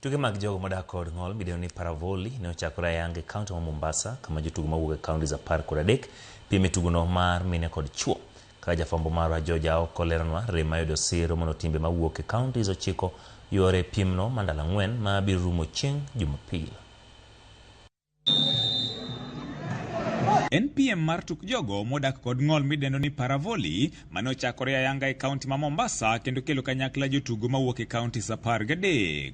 Tuke mag jogo modak kod ng'ol midendo ni Para-volley ne ochakore ayanga e kaunti ma Mombasa kama jotugo mawuok e counties 13 piem e tugono mar mine kod chuo. Kaka jafwambo marwa George Aoko leronwa, rem mayudo siro mondo timbe mawuok e counties 9 yuore e piemno ma ndalo 4 ma biro rumo chieng' Jumapil. En piem mar tuk jogo modak kod ng'ol midendo ni Para-volley mane ochakore ayanga e kaunti ma Mombasa kendo kelo kanyakla jotugo mawuok e counties 13.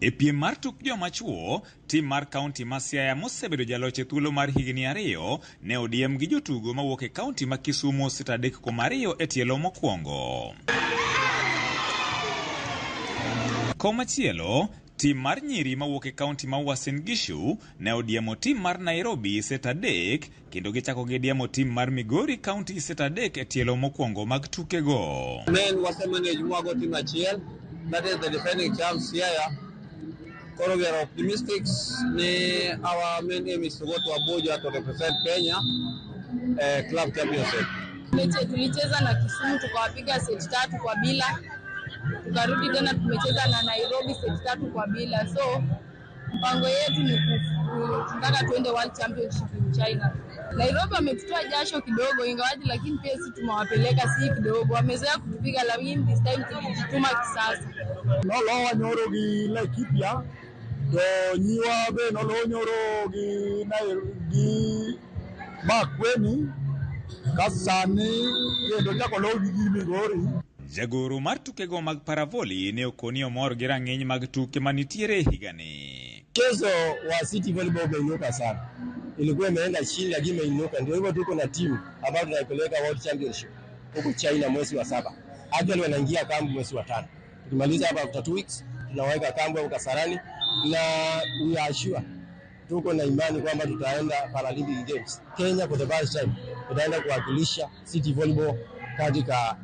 E piem mar tuk joma chuo, tim mar kaunti ma Siaya mosebedo jaloch e thuolo mar higni 2 ne odiem gi jotugo mawuok e kaunti ma Kisumu set 3-2 e tielo mokwongo. Komachielo, tim mar nyiri mawuok e kaunti ma Uasin Gishu ne odiemo tim mar Nairobi set 3 kendo gichako gidiemo tim mar Migori kaunti set 3 e tielo mokwongo mag tukego. Men wasemanage mwago team achiel, that is the defending champs Siaya. Koro we are optimistic ni our main aim is to go to Abuja to represent Kenya club championship. Tulicheza na Kisumu tukawapiga set 3-0, tukarudi tena tumecheza na Nairobi set 3-0. So mpango yetu ni tunataka tuende World Championship in China. Nairobi wametutoa jasho kidogo ingawaje, lakini pia sisi tumewapeleka si kidogo. Wamezoea kutupiga lakini this time tulijituma kisasa. Nolowa nyoro gi Laikipia to nyiwa be nolowa nyoro gi Makueni ka sani kendo chako low gi Migori. Jagoro mar tukego mag Para-volley ne okoni omor gi rang'iny mag tuke manitiere higani. Mchezo wa City Volleyball umeinuka sana. Ilikuwa imeenda chini lakini imeinuka. Ndio hivyo tuko na timu ambayo tunaipeleka World Championship huko China mwezi wa 7. Actually wanaingia kambi mwezi wa 5. Tukimaliza hapa after 2 weeks tunaweka kambi huko Kasarani na we are sure tuko na imani kwamba tutaenda Paralympic Games. Kenya for the first time tutaenda kuwakilisha City Volleyball katika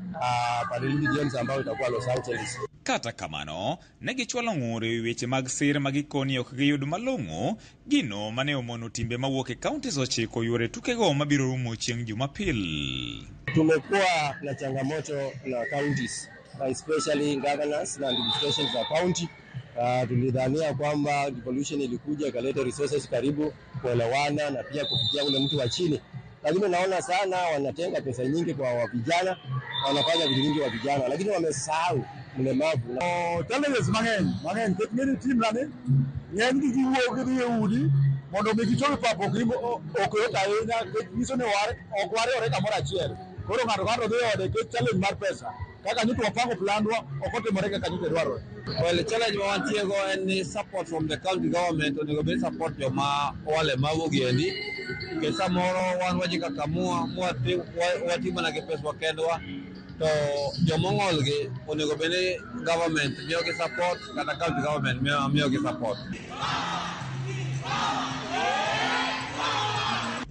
Paralympic Games ambayo itakuwa Los Angeles. Kata kamano, ne gichwalo ng'ur e weche mag sir ma gikoni ok giyud malong'o, gino mane omono timbe mawuok e counties 9 yuore tukego mabiro rumo chieng' Jumapil. Tumekuwa na changamoto na counties, especially governors na administration za county. Tulidhania kwamba devolution ilikuja ikaleta resources karibu kuelewana na pia kufikia ule mtu wa chini. Lakini naona sana wanatenga pesa nyingi kwa vijana, wanafanya vitu vingi kwa vijana, lakini wamesahau mlemavu. Oh, challenges mang'eny, mang'eny. Nikech ng'eny team nani, ng'eny gi giwuok gidhi e udi mondo mi gichop e pap ok yot ahinya, nikech nyiso ni ok wariwore kamoro achiel. Koro ng'ato ka ng'ato dhi ode nikech challenge mar pesa. Kaka nyocha wapango plan wa, ok otimore kaka nyocha dwarore. Well, challenge ma wantie go en ni support from the county government onego bed support joma walemavu gi endi. Nikech samoro wan wajikakamua, watimo mana gi peswa kendwa, to jomong'ol gi onego bed ni government miyogi support kata county government miyogi support.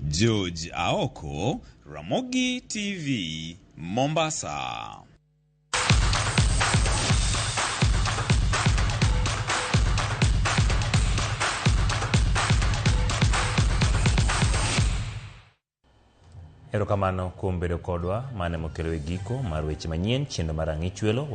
George Aoko, Ramogi TV, Mombasa. Erokamano kuom bedo kodwa mane mokelo e giko mar weche manyien chenro mar Ang'ich Welo.